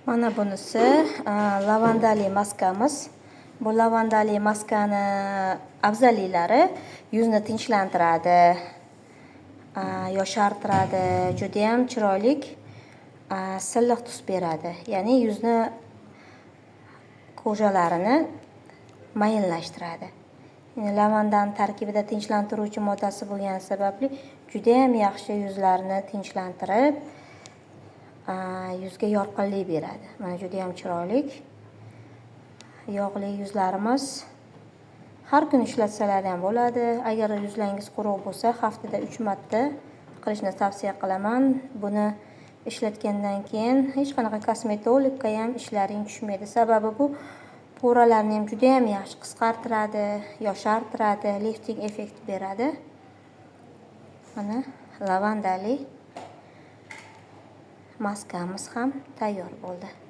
Mana bunisi lavandali maskamiz. Bu lavandali maskani afzalliklari: yuzni tinchlantiradi, yoshartiradi, judayam chiroyli silliq tus beradi, ya'ni yuzni кожа larini mayinlashtiradi. Lavandani tarkibida tinchlantiruvchi moddasi bo'lgani sababli judayam yaxshi yuzlarni tinchlantirib, yuzga yorqinlik beradi. Mana, judayam chiroyli. Yog'li yuzlarimiz har kuni ishlatsalar ham bo'ladi. Agar yuzlaringiz quruq bo'lsa, haftada 3 marta qilishni tavsiya qilaman. Buni ishlatgandan keyin hech qanaqa kosmetologga ham ishlaring tushmaydi, sababi bu пора larni ham judayam yaxshi qisqartiradi, yoshartiradi, lifting effekt beradi. Mana, lavandali maskamiz ham tayyor bo'ldi.